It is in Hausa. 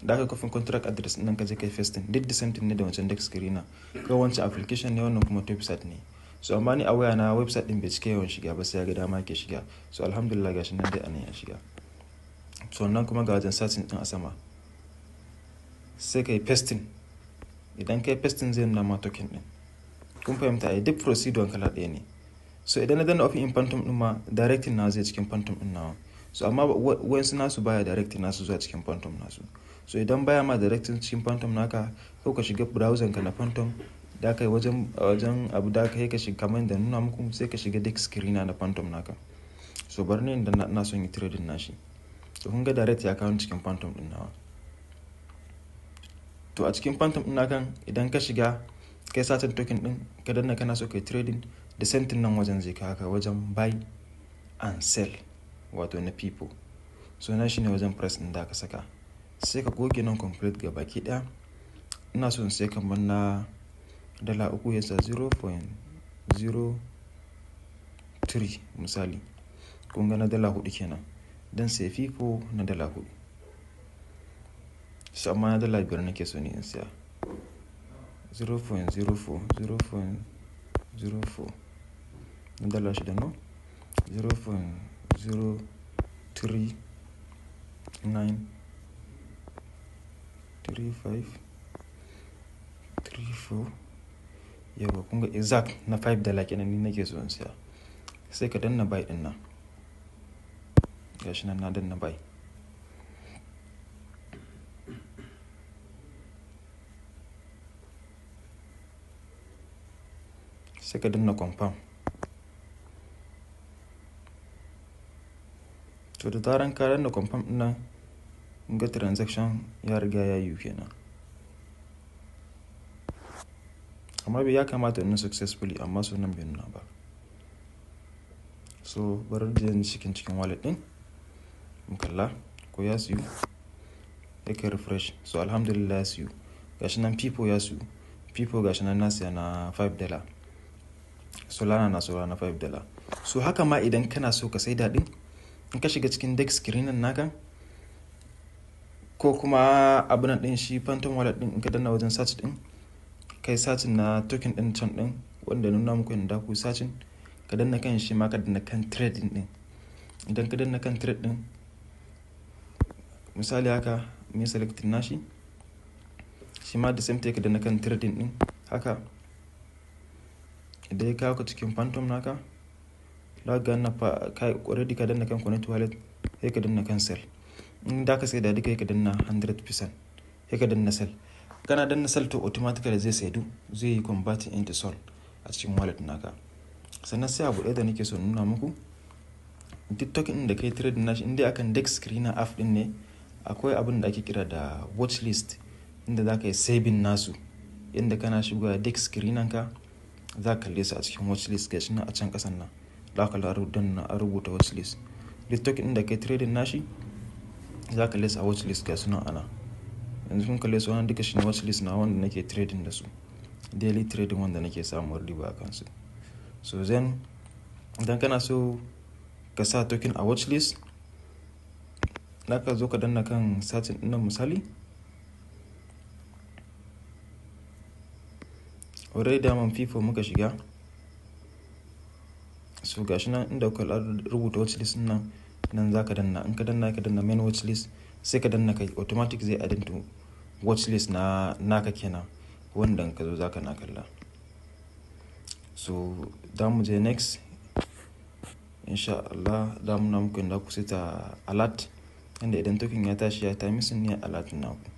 Da aka copy contract address ɗin nan ka je kai pasting, duk the same thing ne da wancan DEX Screener. Kawai wancan application ne, wannan kuma website ne. So amma ni a waya na website ɗin bai cika yawan shiga ba, sai ya ga dama ke shiga. So alhamdulillah, gashi nan dai anan ya shiga. So nan kuma ga wajen searching ɗin a sama. Sai ka yi pasting. Idan ka yi pasting, zai nuna ma token ɗin. Kun fahimta ai, duk procedure kala ɗaya ne. So idan na danna open in Phantom ɗin ma, directing na zai cikin Phantom ɗin nawa. So amma wayansu nasu baya directing nasu zuwa cikin Phantom nasu. So idan baya ma directing cikin Phantom naka, ko ka shiga browser ka na Phantom da ka yi wajen abu da ka yi, ka shiga kamar yadda nuna muku, sai ka shiga DEX Screener na Phantom naka. So bari ni idan ina son yi trading nashi. To, kun ga direct ya kawo cikin Phantom ɗin nawa. To, a cikin Phantom ɗin nakan, idan ka shiga kai searching token ɗin, ka danna kana so kai trading, the same thing nan wajen zai kawo ka wajen buy and sell, wato na Pipo. So nan shine wajen price ɗin da aka saka. Sai ka goge nan complete ga baki ɗaya. Ina so in sai kamar na $3, yasa 0.03 misali. Kun ga na $4 kenan. Dan sai Pipo na $4. So amma na $5 nake so ni in siya. 0.04, 0.04 na $6, no? 0.0393534. Yauwa, kun ga exact na $5 kenan ni nake so in siya. Sai ka danna buy ɗin nan. Gashi nan na danna buy. Sai ka danna confirm. To, da zaran ka danna confirm ɗin nan, kun ga transaction ya riga ya yiwu kenan. Amma bai ya kamata in successfully, amma so nan bai nuna ba. So bari je ni cikin wallet ɗin mu kalla ko ya siyu. Sai ka refresh. So alhamdulillah, ya siyu. Gashi nan Pipo ya siyu. Pipo gashi nan na siya na $5. Solana na saura na $5. So haka ma idan kana so ka saida ɗin, in ka shiga cikin DEX Screener naka ko kuma abun ɗin shi Phantom wallet ɗin, in ka danna wajen search ɗin, kai searching na token ɗin can ɗin wanda nuna muku yanda ku searching, ka danna kan shi ma, ka danna kan trading ɗin. Idan ka danna kan trade ɗin, misali haka, muyi selecting nashi, shi ma the same thing, ka danna kan trading ɗin haka. Idan ya kawo ka cikin Phantom naka, za ka ga fa kai already ka danna kan connect wallet, sai ka danna kan sell. In da ka saida duka, sai ka danna 100%, sai ka danna sell. Kana danna sell, to automatically zai saidu, zai yi converting into sol a cikin wallet naka. Sannan sai abu ɗaya da nake so nuna muku. Duk token ɗin da kai trading nashi, in dai akan DEX Screener app ɗin ne, akwai abun da ake kira da watch list, inda za ka yi saving nasu. Inda kana shigowa DEX Screener ka, za ka kalle su a cikin watch list, gashi nan a can ƙasan nan. Za ka danna an rubuta watch list. Duk token ɗin da kai trading nashi, za ka kalle su a watch list, gasu nan ana. Yanzu kun kalle su, wannan duka shine watch list na wanda nake trading da su. Daily trading wanda nake samun riba a kansu. So then idan kana so ka sa token a watch list, zaka zo ka danna kan searching ɗin nan misali. Already daman Pipo muka shiga. So gashi nan inda kuka rubuta watch list nan, nan za ka danna. In ka danna, ka danna main watch list, sai ka danna kai, automatic zai add to watch list na naka kenan wanda in ka zo za ka na kalla. So za mu je next. Insha Allah za mu nuna muku yanda ku seta alert, inda idan token ya tashi ya ta missing ne alert naku.